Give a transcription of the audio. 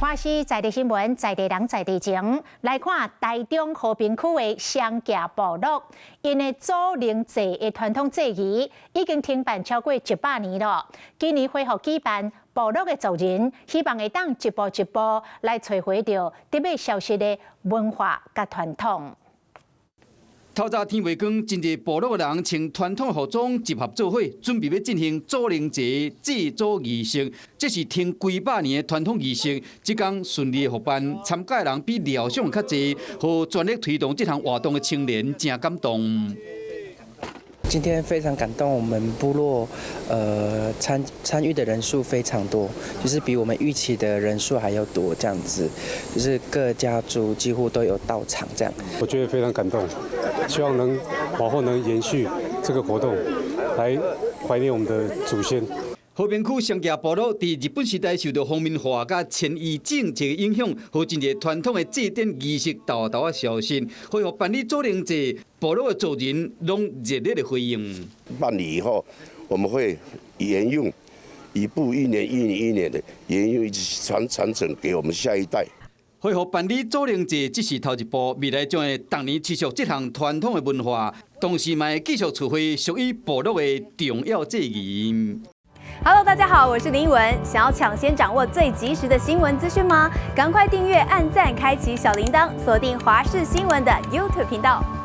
華視在地新聞，在地人在地情，來看台中和平區的雙崎部落，𪜶的祖靈祭的傳統祭儀已經停辦超過100年了。今年恢復舉辦，部落的族人希望會當一步一步來揣回著佇欲消失的文化佮傳統。透早天未光，真濟部落的人穿傳統服裝集合做伙，準備欲進行祖靈祭祭祖儀式。這是停幾百年的傳統儀式，這工順利復辦，參加的人比料想較濟，予全力推動這項活動的青年誠感動。今天非常感動，我們部落參與的人數非常多，就是比我們預期的人數還要多，這樣子，就是各家族幾乎都有到場，這樣。我覺得非常感動，希望能往後能延續這個活動，來懷念我們的祖先。和平區雙崎部落佇日本時代受到皇民化佮遷移政策影響，予真濟傳統的祭典儀式沓沓仔消失。恢復辦理祖靈祭，部落的族人攏熱烈的回應。辦理以後，我們會沿用一步一年一年一年的沿用，一直傳承給我們下一代。恢復辦理祖靈祭只是頭一步，未來將會逐年持續這項傳統的文化，同時嘛會繼續揣回屬於部落的重要祭儀。 Hello，大家好，我是林文。想要搶先掌握最及時的新聞資訊嗎？趕快訂閱、按讚、開啟小鈴鐺，鎖定華視新聞的 YouTube 頻道。